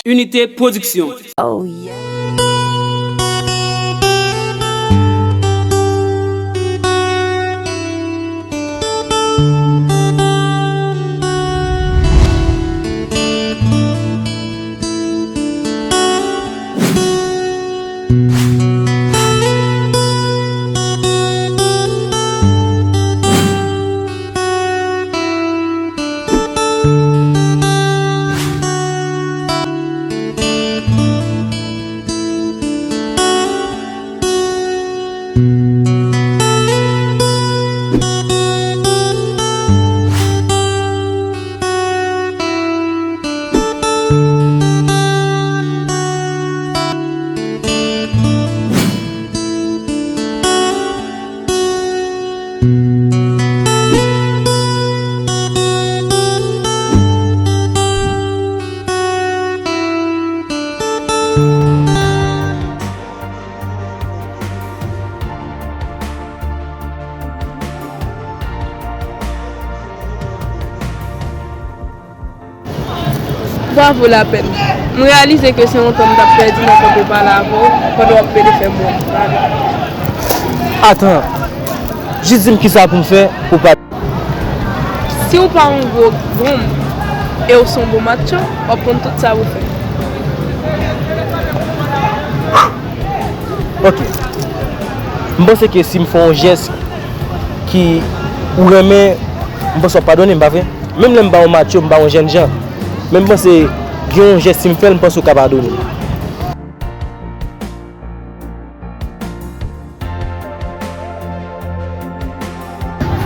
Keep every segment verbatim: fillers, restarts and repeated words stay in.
Unité Production. Oh yeah. Bwavo Lapèn. M reyalize ke se yon tan m t ap pèdi nan kanpe pale avè w pandan w ap plede fè m wont. Atan, jis di m kisa pou m fè pou w pa. Si w pa yon gwo gonm e w se yon bon matcho, w ap konn tout sa pou fè. Ok. M panse ke si m fè yon jès ki ou renmen, m panse w ap padone m, pa vre? Menm lè m pa yon matcho, m pa yon jènjan. Men m panse gen yon jès si m fè l, m panse w ka padone m.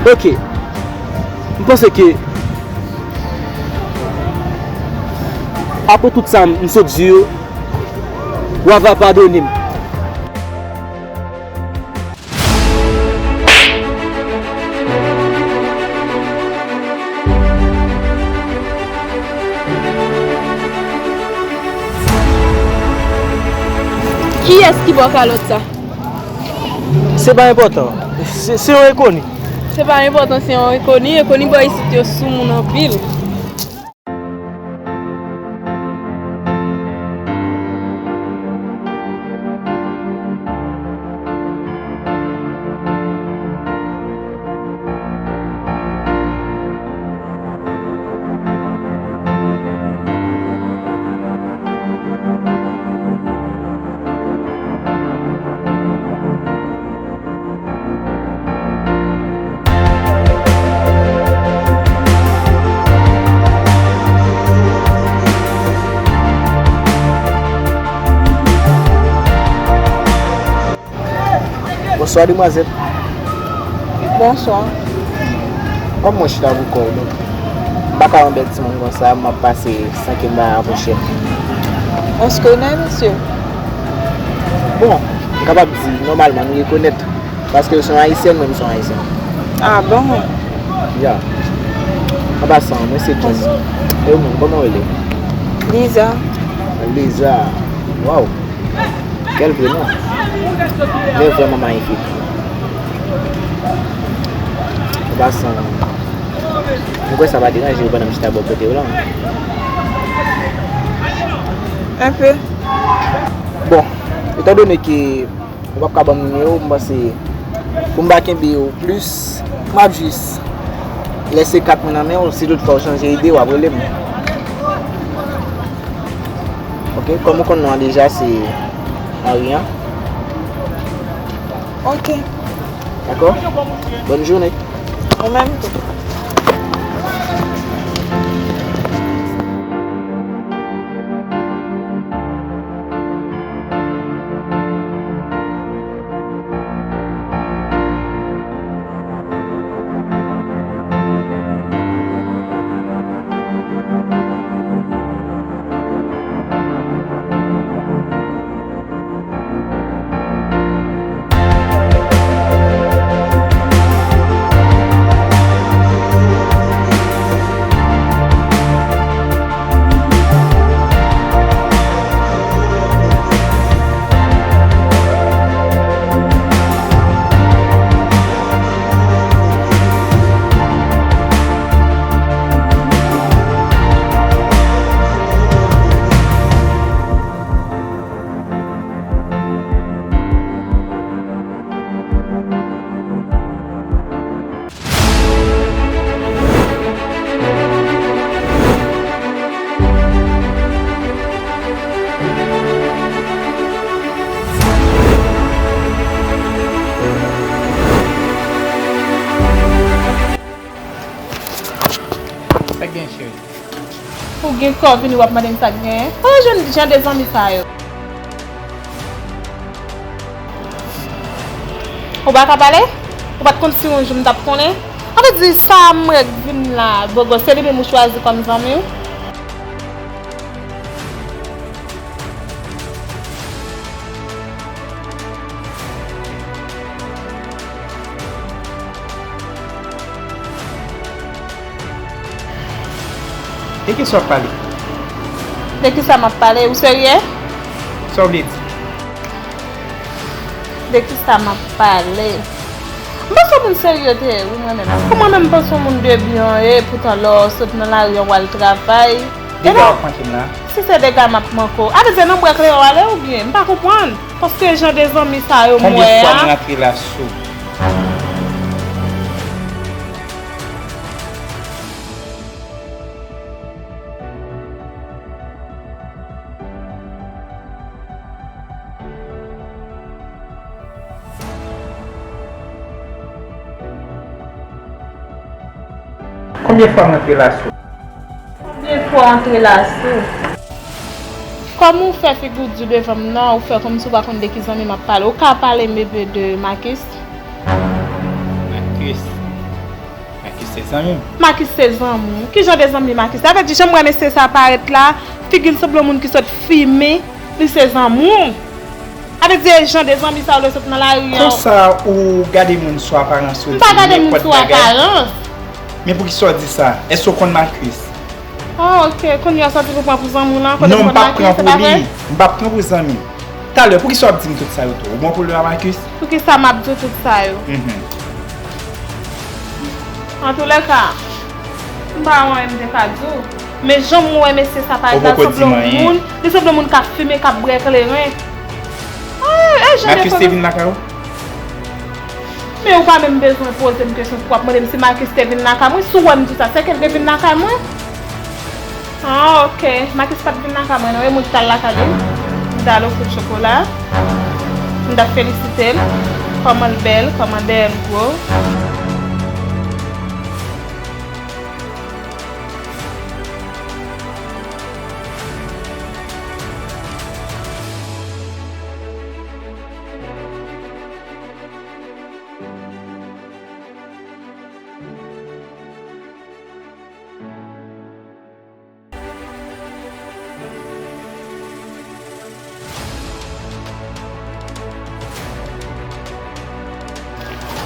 Ok. M panse ke apre tout sa m sot di yo, w a va padone m. Kiyès ki bò kalòt sa? Se pa enpòtan. Se, se yon enkoni. Se pa enpòtan, se yon enkoni. Enkoni bò isit yo sou moun anpil. Bonswa, demwazèl. Bonswa. Kòm mwen chita pou kò w, donk, m pa ka yon bèl timoun konsa, m ap pase san ke m pa rapwoche m. On se connaît, monsieur? Bon, m kapab di, nòmalman, nou rekonèt. Paske w se yon ayisyèn, mwen, m se yon ayisyen. Ah bon? Ya. An pasan, mwen se John. E ou menm, kòman w rele? Liza. Liza. Waw. Quel prénom! Lè vrèman mayifik. An pasan, mwen kwè sa pa deranje w pandan m chita bò kote w lan. Un peu. Bon, etandone ke ou p ap ka ban m nimewo w, m panse pou m pa kenbe w plis, m ap jis lèse kat mwen nan men w, si tout fwa w chanje ide, w ap rele m. Ok, kòm ou konn non an deja, se Henri an. Ok. Dakò? Bòn jounen. Ou menm tou. Ou gen kò vini w ap mande m sa k genyen? Kote w jwenn jan de zanmi sa yo? Ou pa ka pale? Ou pa t konn si yon jou m t ap konnen? Sa vle di sa m rèk vin la, bògò, se li menm ou chwazi kòm zanmi w? De kisa w ap pale? De kisa m ap pale? Ou serye? Sa w vle di? De kisa m ap pale? M panse w moun serye w te ye, wi, mwen menm. Pou mwen menm, m panse w moun de byen w ye, poutan lè w sot nan lari an w al travay. Dega w ap manke m la? Si se dega m ap manke w, a vle di se nan bwè kleren w ale oubyen? M pa konprann. Paske jan de zanmi sa yo m wè a. Konbyen fwa m rantre la sou? Konbyen fwa m rantre la sou? Konbyen fwa w antre la sou? Kòman w fè figi w di devan m nan, ou fè kòmsi w pa konn de ki zanmi m ap pale? Ou ka pale m enpe de Makis? Makis? Makis se zanmi m. Makis se zanmi w? Ki jan de zanmi Makis? Sa vle di jan m wè mesye sa parèt la, figi l sanble yon moun ki sot fimen, li se zanmi w? Sa vle di e jan de zanmi sa yo lè w sot nan lari an. Konsa ou gade moun sou aparans ou di nenpòt bagay? M pa gade moun sou aparans. Men poukisa w di sa? Èske w konn Makis? Oh, ok. Kounye a w santi pou pran pou zanmi w lan, kote m konn Makis, se pa vre? Non, m p ap pran pou li. M p ap pran pou zanmi m. Talè, poukisa w ap di m tout sa yo tou? Ou gen yon pwoblèm ak Makis? Poukisa m ap di w tout sa yo? Mhm. Antoulèka, m pa wè anyen m te ka di w. Men jan m wè mesye sa parèt la, li sanble yon moun, li sanble yon moun k ap fimen, k ap bwè kleren. Ah, e jan de Makis te vin lakay ou? Men ou pa menm bezwen poze m kesyon pou w ap mande m si Makis te vin lakay mwen. Si w wè m di w sa, se ke l te vin lakay mwen. Ah, ok. Makis pa t vin lakay mwen, non. E mwen ki t al lakay li. M t al ofri l chokola. M t ap felisite l. Kòman l bèl, kòman dèyè l gwo.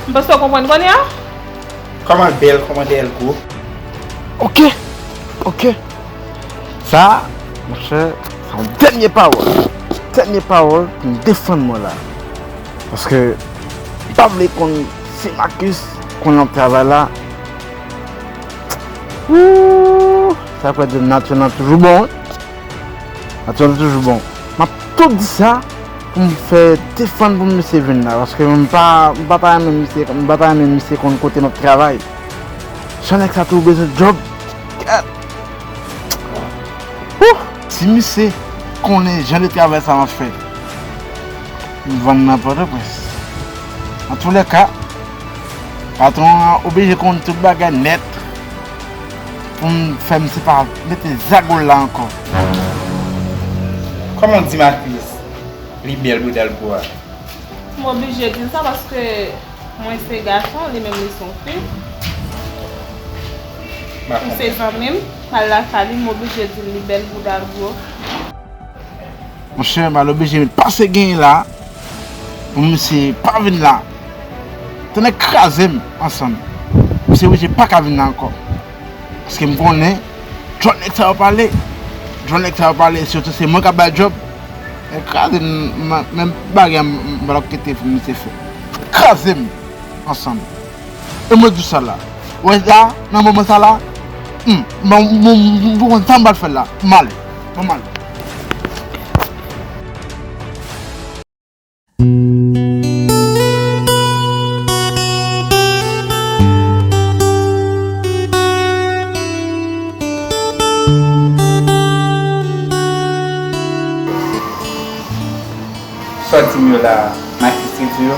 M panse w konprann kounye a. Kòman l bèl, kòman dèyè l gwo. Ok, ok. Sa, monchè, se yon dènye pawòl. Dènye pawòl pou m defann mwen la. Paske m pa vle konn si Makis konn ap travay la. Ooh, sa kwè di nati lan toujou bon, wi. Nati lan toujou bon. M ap tou di sa pou m fè defann pou misye vin la, paske m pa, m pa ta renmen misye, m pa ta renmen misye konn kote m ap travay. Jan nèg sa tou bezwen djòb. Gad. Ooh, si misye konnen jan de travay sa m ap fè, m vann nan Pòtoprens. Antoulèka, patwon an oblije konn tout bagay nèt pou m fè misye pa mete zagol la ankò. Kòman w di Makis li bèl bouda l gwo a? M oblije di l sa paske mwen se gason, li menm li se yon fi. M se zanmi m, m al lakay li, m oblije di l li bèl bouda l gwo. Monchè, m al oblije met pase genyen la pou misye pa vin la. Tonnè kraze m ansanm. Misye oblije pa ka vin la ankò. Paske m konnen djòl nèg sa yo pale. Djòl nèg sa yo pale, sitou se mwen k ap bay djòb. Nèg kraze m, m, menm bagay m, m pa t ap kite misye fè. Kraze m ansanm. E mwen di w sa la. Ou wè la, nan moman sa la, hmm, m, m, m, m, m konn sa m pral fè la. M ale. Bon, m ale. Sa w di m yo la, Makis te di w yo?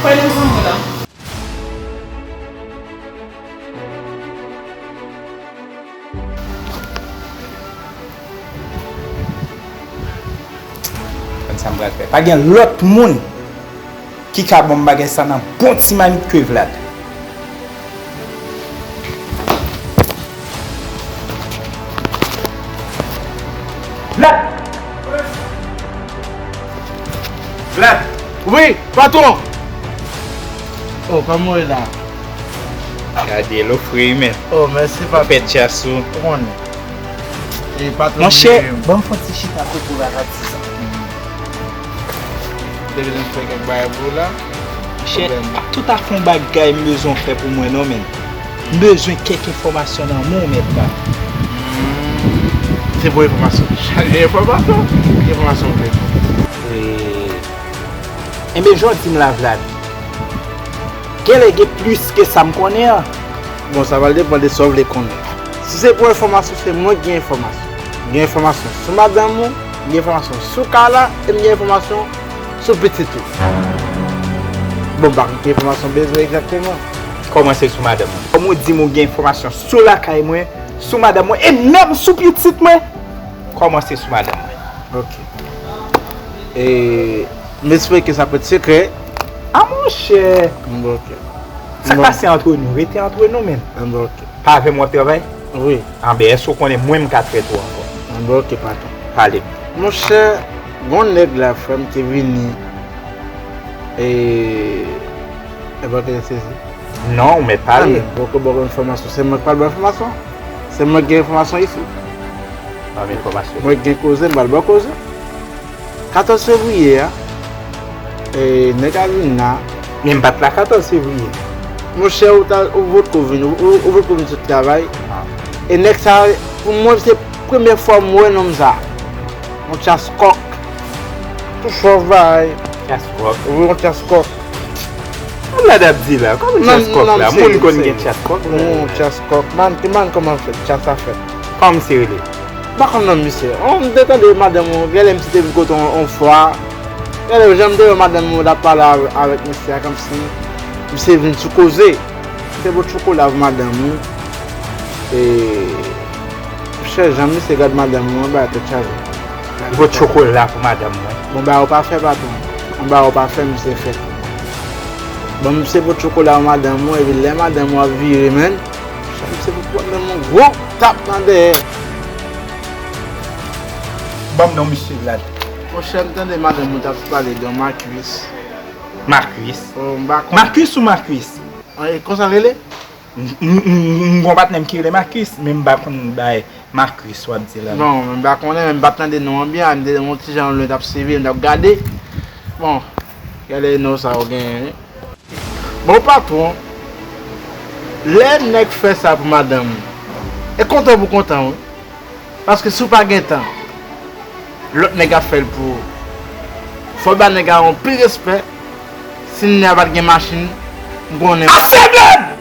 Kwè nan zanmi w la. Sa m pral fè. Pa gen lòt moun ki ka ban m bagay sa nan bon ti manit ke Vlad. Vlad! Vlad! Wi, patwon! Oh, kòman w ye la? Gade, lo fre wi, men. Oh, mèsi, patwon. Fè tchas ou. Ou konnen. E patwon. Monchè, ban m fè yon ti chita kote w la, la, ti sa. Te bezwen fè kèk bagay pou ou la? Monchè, tout afè yon bagay m bezwen w fè pou mwen non, men. M bezwen kèk enfòmasyon nan men w, mèt la. Hmm, se pou enfòmasyon. Chaje enfòmasyon. Ki enfòmasyon w vle? E, enben, jan w di m la, Vlad, genlè gen plis ke sa m konnen an. Bon, sa va depann de sa w vle konnen. Si se pou enfòmasyon, se mwen ki gen enfòmasyon. M gen enfòmasyon sou madanm ou, m gen enfòmasyon sou Carla, e m gen enfòmasyon sou pitit ou. Bon, m pa konn ki enfòmasyon w bezwen egzakteman. Kòman se sou madanm ou? Kòman w di m ou gen enfòmasyon sou lakay mwen, sou madanm mwen, e menm sou pitit mwen? Kòman se sou madanm mwen? Ok. E, m espere ke sa p ret sekrè. A monchè! Bon, ok. Sa k pase antre nou, rete antre nou, men. Bon, ok. Pa avè m w ap travay? Wi. Anben, èske w konnen mwen m ka trete w ankò? Anben, ok, patwon. Pale m. Monchè, gon nèg la, frè m, ki vini. E, e pa ke sezi. Non, ou mèt pale. Anben, poko ba w enfòmasyon. Se mwen k pral ba w enfòmasyon. Se mwen ki gen enfòmasyon isi. Ban m enfòmasyon. Mwen ki gen koze, m pral ba w koze. Katòz fevriye a, e, nèg la vin la. Men m pa t la katòz fevriye. Monchè, ou ta, ou potko vin, ou, ou, ou potko vin sot travay. E nèg sa, pou mwen, se premye fwa m wè nonm sa. Yon tchas kòk. Tou chòv bay. Tchas kòk. Wi, yon tchas kòk. Sa Vlad ap di la? Kòman tchas kòk la? Moun konn gen tchas kòk la? Yon tchas kòk. Man, man, kòman fèt? Tchas sa fèt. Kòman misye rele? M pa konn non misye. Oh, m te tande madanm ou, genlè misye te vin kote w yon fwa. Genlè jan m te wè madanm ou t ap pale avè-, avèk misye a, kòmsi misye vin sou koze. Se pot chokola pou madanm ou. E, chè, jan misye gad madanm ou, yon bagay tèt chaje. Pot chokola pou madanm mwen? Bon, bagay ou pa fè, patwon. Yon bagay ou pa fè, misye fè. Bon, misye pot chokola pou madanm ou, epi lè madanm ou ap vire, menn, chè, misye pot madanm ou gwo tap nan dèyè. Ban m non misye Vlad. Monchè, m tande madanm ou t ap pale de Marcus. Marcus? Oh, m pa konn. Marcus ou Marcus? An, e konsa l rele? M, m, m, m gon patnè m ki rele Marcus, men m pa konn bay Marcus w ap di la. Bon, m pa konnen, men m pa t tande non an byen, m te yon ti jan lwen t ap swivi, m t ap gade. Bon, gade non sa ou genyen, wi. Bon, patwon, lè nèg fè sa pou madanm ou, e kontan pou kontan, wi. Paske si w pa gen tan, lòt nèg ap fè l pou ou. Fò w ba nèg la yon pil respè. Si nèg la pa t gen machin, m konnen. Ase, Vlad!